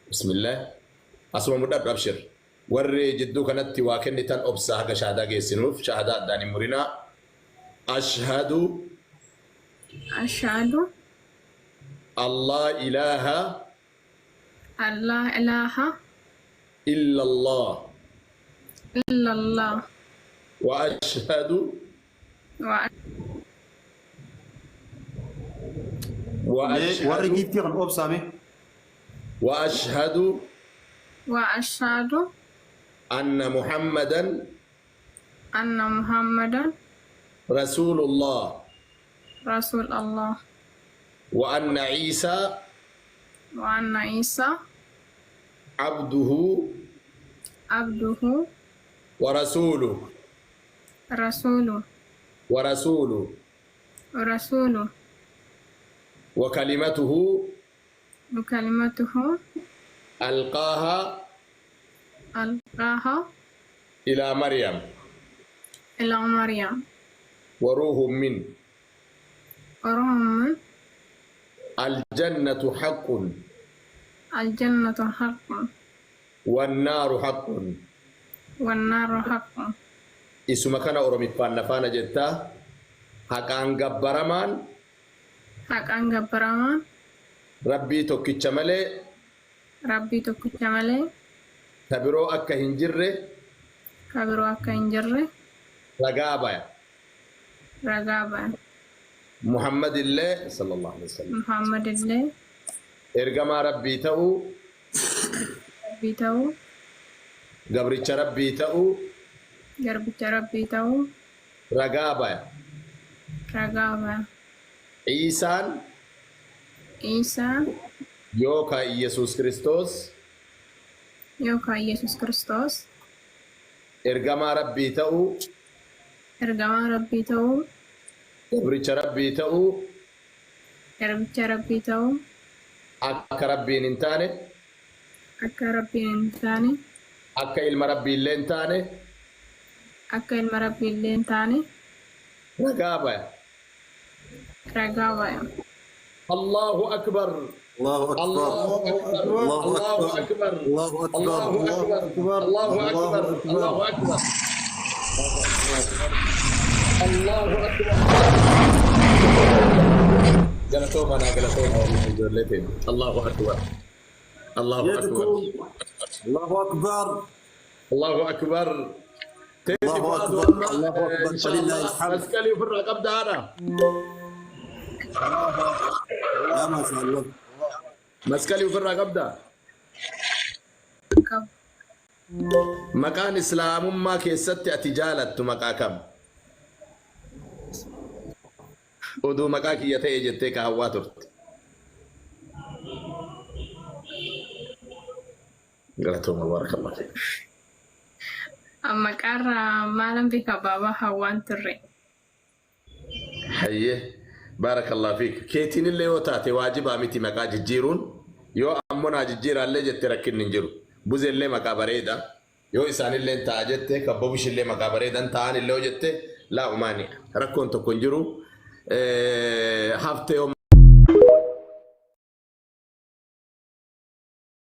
Bismillah. Asuma mudhadhu abshir. Warri jidduu kanatti waa kennitan obsaa haga shahaadaa geessinuuf shahaadaa addaan hin murinaa. Ashhadu. Ashhadu. Allah ilaaha. Allah ilaaha. Illallah. Illallah. Wa ashhadu. Wa Wa Mee warri ashhadu. giiftii kan obsaa mee. Wa ashhadu. Wa ashhadu. Anna Muhammadan. Anna Muhammadan. Rasuulullah. Rasuul Allah. Wa anna Iisaa. Wa anna Iisaa. Abduhu. Abduhu. Wa rasuuluh. Rasuuluh. Wa rasuuluh. Wa rasuuluh. Wa kalimatuhu. Wa kalimatuhu. Alqaahaa. Alqaahaa. Ilaa Maryam. Ilaa Maryam. Wa ruuhun min. Wa ruuhun min. Aljannatu haqqun. Aljannatu haqqun. Wannaaru haqqun. Wannaaru haqqun. Isuma kana Oromiffaan na faana jettaa, Haqaan gabbaramaan. Haqaan gabbaramaan. Rabbii tokkicha malee. Rabbii tokkicha malee. Ka biroo akka hin jirre. Ka biroo akka hin jirre. Ragaa baya. Ragaa baya. Muhammadillee, Sallallahu aleyhi wa sallam. Muhammadillee. Ergamaa Rabbii ta'uu. Rabbii ta'uu. Gabricha Rabbii ta'uu. Garbicha Rabbii ta'uu. Ragaa baya. Ragaa baya. Iisaan. Iisaan. Yookaa Iyyasuus Kiristoos. Yookaa Iyyasuus Kiristoos. Ergamaa Rabbii ta'uu. Ergamaa Rabbii ta'uu. Gabricha Rabbii ta'uu. Garbicha Rabbii ta'uu. Akka Rabbiin hin taane. Akka Rabbiin hin taane. Akka ilma Rabbiillee hin taane. Akka ilma Rabbiillee hin taane. Ragaa baya. Ragaa baya. Allahu Akbar. Allahu Akbar. Allahu Akbar. Allahu Allahu Akbar. Akbar. Allahu Akbar. Allahu Akbar. Allahu Allahu Akbar. Akbar. Allahu Akbar. Allahu Akbar. Galatooma naa galatooma wallahi ijoollee teenya. Allahu Akbar. Allahu Akbar. Yadkum. Allahu Akbar. Allahu Akbar. Teeti Allahu fu'aadu Akbar. amma Allahu Akbar. insha Walillahi Allah alhamd. maskalii ofirraa qabda haadha. Yaa maashaallah. Maskalii ofirraa qabda. Qaba. Maqaan Islaamummaa keessatti ati jaalattu maqaa kam? Oduu maqaa kiyya ta'e jettee ka hawwaa turte. Galatooma baarakallahu fiik. Maqaarraa maalan beeka baabaa hawwaan turre. Hayyee baarakallahu fiik. Keetiinillee yoo taate waajibaa miti maqaa jijjiiruun yoo ammoo naa jijjiiraallee jette rakkinni hin jiru. Buzeellee maqaa bareeda. Yoo isaanilleen ta'a jette kabbabushillee maqaa bareedan ta'anillee yoo jette laa umaani rakkoon tokko hin jiru. Haftee yoo